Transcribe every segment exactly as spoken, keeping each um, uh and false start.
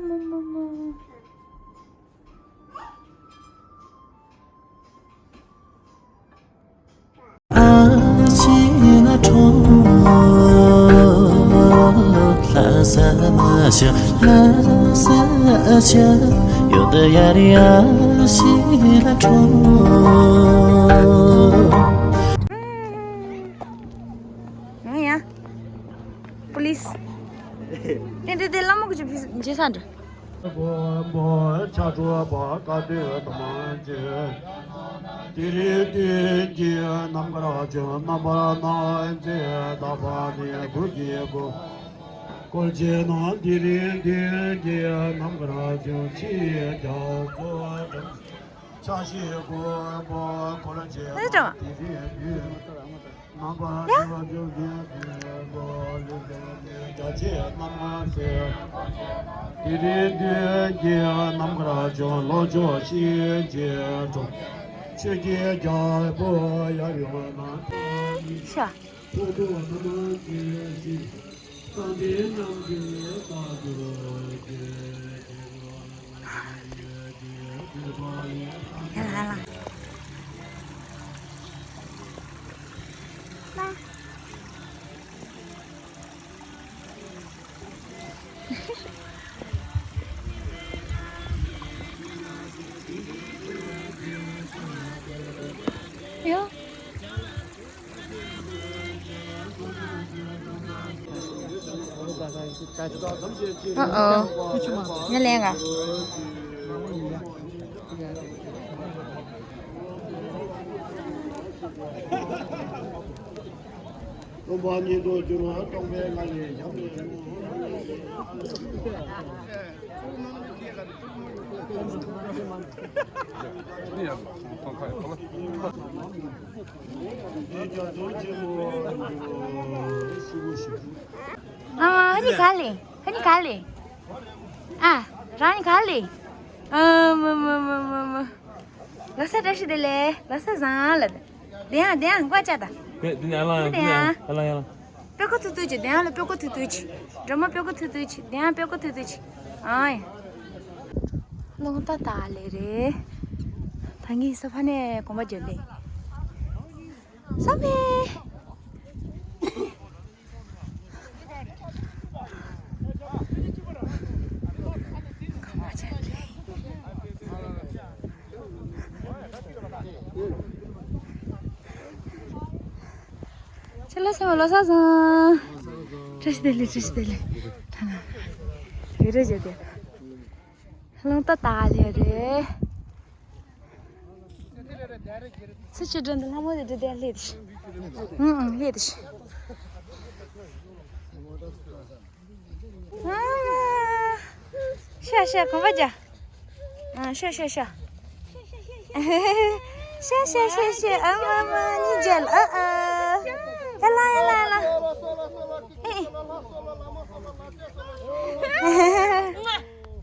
ཨ་ཅེ་ན་ཁྲོ། ལྷ་ས་མ་ཤ་ལྷ་ས་ཆ་ཡོད་ཡ་རི་ཨ་ཅེ་ན་ཁྲོ། ང་ཡ། པུ་ལིས། དེ་འདྲ་དེ་ལ་མོ་གི་ཅིག་བྱེད་ས་འདྲ། མགོན་པོ་ཕྱག་དྲུག་པ་བཀའ་སྡོད་ཐམས་ཅད། དེ་རིང་སྟོན་གྱི་རྣམ་དཀར་ཅན་རྣམ་པར་སྣང་མཛད་དག་པ་ནི་གུ་གི་གུ། བཀོད་ཅིང་སྣང་དེ་རིང་སྟོན་གྱི་རྣམ་དཀར་ཅན་ཕྱི་རྒྱ་མཚོ་འགྲམ། ཕྱག་བཞེས་མགོན་པོ་འཁོར་བཅས་ཨེ་ཀྲང་། དེ་རིང་ཡུལ། ནམ་མཁའ་ཡ། ལྗོན་ཤིང་རྒྱལ་པོ་ལུས་ལྡན་རྒྱ་ཆེ་རྣམ་ལྔ་སྲས། དེ་རིང་སྟོན་གྱི་རྣམ་དཀར་བྱུང་ལོངས་སྤྱོད་གཤིན་རྗེའི་གྲོགས། ཆོས་ཀྱི་རྒྱལ་པོ་ཡབ་ཡུམ་རྣམས། ཤ། ཕུར་བུ་རྣམས་ཀྱི་ཞིང་། བསམ་པའི་རྣམ་འགྱུར་རྟག་ཏུ་བརྗོད། ཡ་ལ་ཡ་ལ། ཡོ། ཨ་ཨོ། ཉ་ལེན་ག། སྟོང་པ་ཉིད་དུ་གྱུར་པ་སྟོང་པའི་ངང་ལས་ཞབས་ཀྱུ། ཨ་མ་ཧ་ནི་ག་ལེ། ཧ་ནི་ག་ལེ། ཨ། རང་ནི་ག་ལེ། ཨ་མ་མ་མ་མ་མ། ལོ་གསར་བཀྲ་ཤིས་བདེ་ལེགས། ལོ་གསར་བཟང་ལ། དེ་ཡང་དེ་ཡང་མགོ་བཅག་ད། དེ་དེ་ནས་ཨ་ལ་ཡང་དེ་ཡང་ཨ་ལ་ཡང་། པེ་ཀོ་ཐུ་ཐུ་ཆི། དེ་ཡང་ལ་པེ་ཀོ་ཐུ་ཐུ་ཆི། སྒྲོལ་མ་པེ་ཀོ་ཐུ་ཐུ་ཆི། དེ་ཡང་པེ་ཀོ་ཐུ་ཐུ་ཆི། ཨ་ཡ། རླུང་རྟ་དར་ལེ་རེད། ད་ངས་ས་ཕ་ནས་གོམ་པ་བརྒྱབ་ནས། ས་མེ། ཁྱེད་ལ་སེམས་ལོ་གསར་བཟང་། བཀྲ་ཤིས་བདེ་ལེགས། བཀྲ་ཤིས་བདེ་ལེགས། ད་ན་ཡུ་རེ་བྱེད་དེ། རླུང་རྟ་དར་ལེ་རེད། ཚེ་ཆུ་སྒྲོན་དུ་ལྷ་མོ་དེ་འདྲ་དེ་སླེབས་ཤི། ཨུང་ཨུང་སླེབས་ཤི། ཨ། ཤ་ཤ་གོམ་པ་རྒྱག་ཨ་ཤ་ཤ་ཤ། ཤ་ཤ་ཤ་ཤ། ཨ་མ་མ་གཉིས་རྒྱལ། ཨ་ཨ། ཡ་ལ་ཡ་ལ་ཡ་ལ། ཨེ་ཨེ།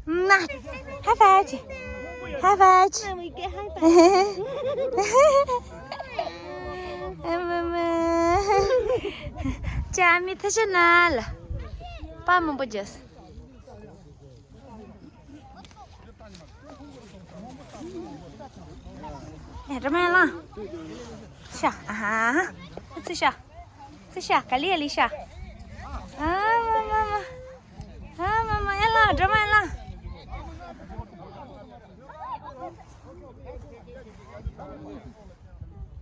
ན། ཧ་ཕ་ཅི། ཧ་ཕ་ཅི། ཨ་མ་མ། ཅི་ཨ་མི་ཐ་ཤི་ན་ལ། པ་མང་པོ་རྒྱས། ཨེ་སྒྲོལ་མ་ལ། ཤ་ཨ་ཧ། ཙི་ཤ། ཙི་ཤ་ག་ལི་ཡ་ལི་ཤ། ཨ་མ་མ་མ། ཨ་མ་མ་ཡ་ལ་སྒྲོལ་མ་ཡ་ལ།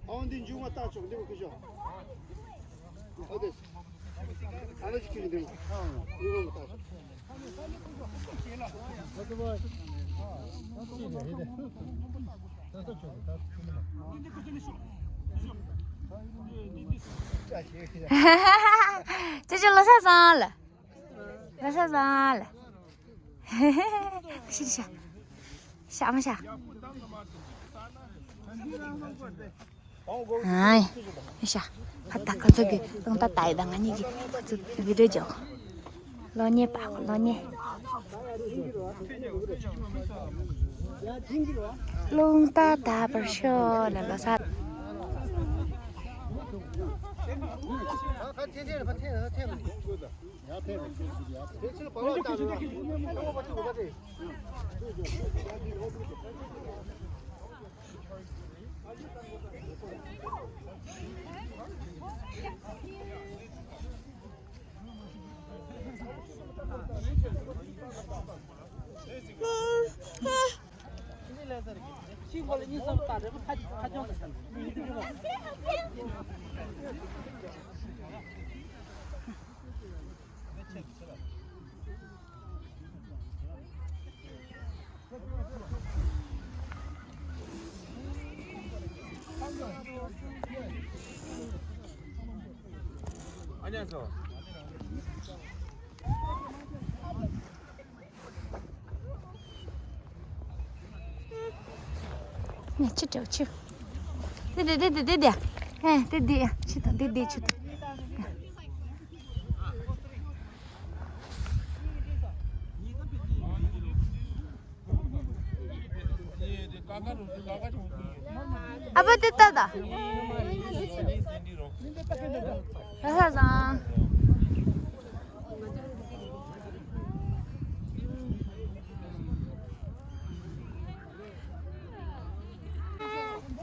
ཨོ་འདི་མཇུག་མ་བཏགས་ཆོག་འདི་མ་ཁུ་ཤོག་ཨོ་དེ། ཨ་ལ་ཅི་ཁྱི་འདི་མ། མཇུག་མ་བཏགས་ཆོག་ཅེ་ཅེ་ལོ་གསར་བཟང་ལ། ལོ་གསར་བཟང་ལ། ཤི་ཤ། ཤ་མ་ཤ། ཨའི། ཤ། ཕ་ད་ཁ་ཚོ་གི་རླུང་རྟ་དར་ཡི་ད་ང་གཉིས་ཀྱི་ཁ་ཚོ་བི་ཌིའོ་རྒྱག་གློག་བརྙན་པ་གློག་བརྙན། རླུང་རྟ་དར་བར་ཤོག་ལ་ལོ་གསར། 안녕하세요. ནས་ཅི་འདྲ་ཆུ། དེ་དེ་དེ་དེ་དེ་དེ། ཨེ་དེ་དེ་ཡ་ཆུ་དང་དེ་དེ་ཆུ་དང་། ཨ་ཕ་དེ་ལྟ་ད། ལྷ་ས་བཟང་།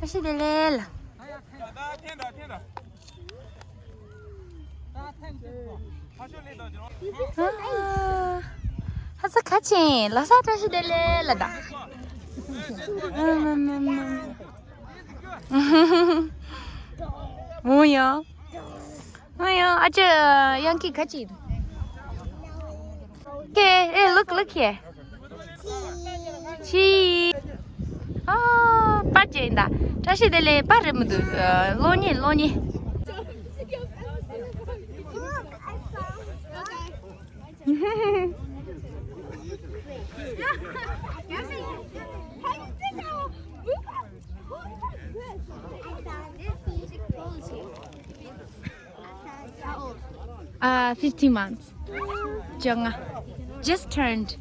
བཀྲ་ཤིས་བདེ་ལེགས་ལ། ཧ་ས་ཁ་ཆེན་ལ་ས་བཀྲ་ཤིས་བདེ་ལེགས་ལ་ད། འོ་ཡ། འོ་ཡ། ཨ་ཅེ་ཡང་ཁི་ཁ་ཅིག་ཀེ། ཨེ་look, look here. ཆི། ཨ་པར་ཅན་ད། བཀྲ་ཤིས་བདེ་ལེགས། པར་རེད་མི་འདུག་གློག་བརྙན། གློག་བརྙན། Uh, fifteen months. བཅོ་ལྔ། Just turned.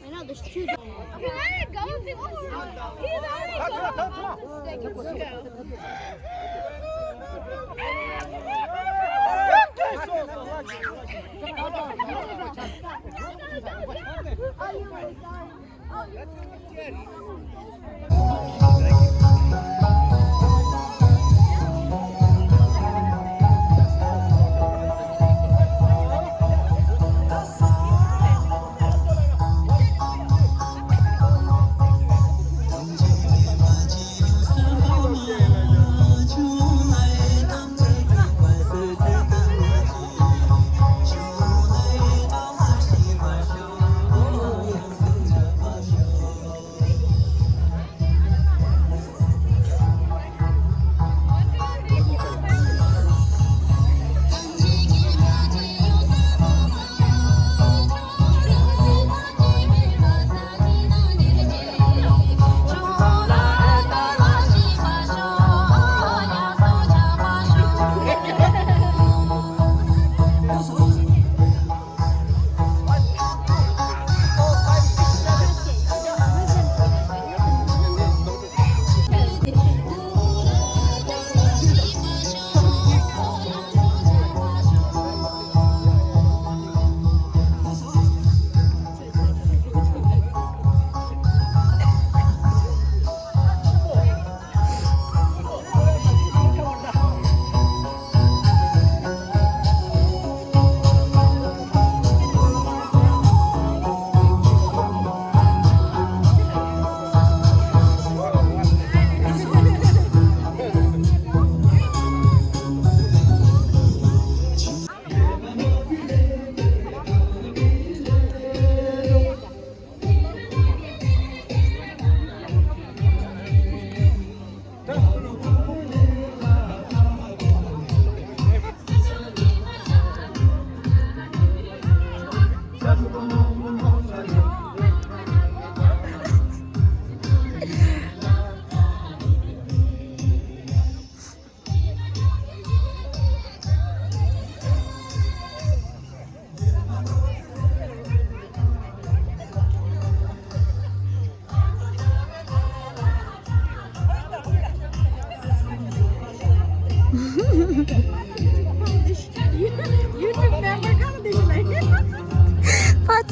I know, there's two dogs. He let it go before. He let it go.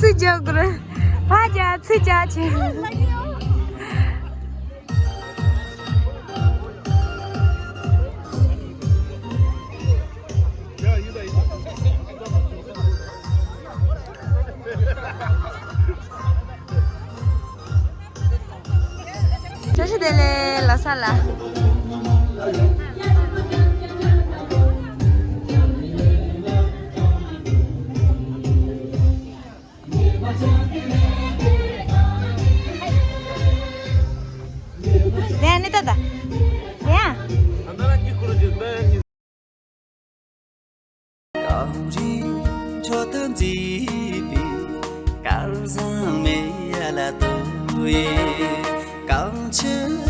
ཚིག་རྒྱག་དགོས་རེད། ཕ་རྒྱག་ཚིག་རྒྱག་བྱེད། བཀྲ་ཤིས་བདེ་ལེགས་ལོ་གསར་ལ། ལན་ནི་ཏ་ཏ། ཡ། གངས་རིའི་ཁྲོད་དུ་མཛེས་པའི་སྐལ་བཟང་མེ་ཡ་ལ་ཏུ་ཡེ། གངས་ཆུ་